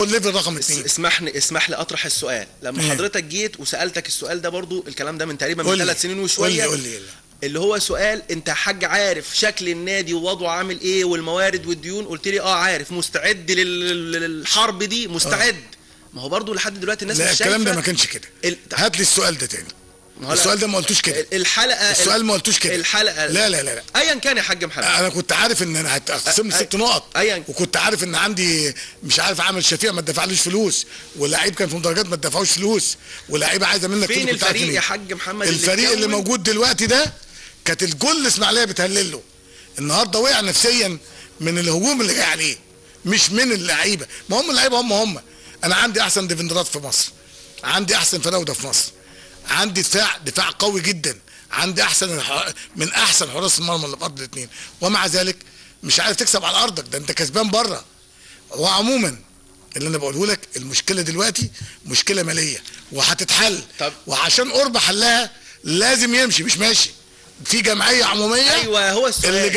ال level رقم 2. اسمح لي اطرح السؤال. لما حضرتك جيت وسالتك السؤال ده برضو، الكلام ده من تقريبا من 3 سنين وشوية، قول لي اللي هو سؤال انت حاج عارف شكل النادي ووضعه عامل ايه والموارد والديون، قلت لي عارف، مستعد للحرب دي، مستعد. ما هو برضو لحد دلوقتي الناس مش شايفه. الكلام ده ما كانش كده. هات لي السؤال ده تاني. السؤال ده ما قلتوش كده. الحلقة السؤال ما قلتوش كده. الحلقة لا لا لا لا، ايا كان يا حاج محمد، انا كنت عارف ان انا هتخصم لي 6 نقط، وكنت عارف ان عندي مش عارف عامل شفيع ما اتدفعلوش فلوس، واللعيب كان في مدرجات ما اتدفعوش فلوس، واللعيبة عايزه منك. فين الفريق يا حاج محمد؟ الفريق اللي موجود دلوقتي ده كانت الكل الاسماعيلية بتهلل له. النهارده وقع نفسيا من الهجوم اللي جاي عليه، مش من اللعيبة. ما هم اللعيبة هم. انا عندي احسن defender ات في مصر، عندي احسن فراوده في مصر، عندي دفاع قوي جدا، عندي احسن من احسن حراس المرمى اللي في ارض الاثنين، ومع ذلك مش عارف تكسب على ارضك، ده انت كسبان بره. وعموما اللي انا بقوله لك، المشكلة دلوقتي مشكلة ماليه وهتتحل. وعشان قرب حلها لازم يمشي، مش ماشي في جمعية عموميه. ايوه هو السؤال.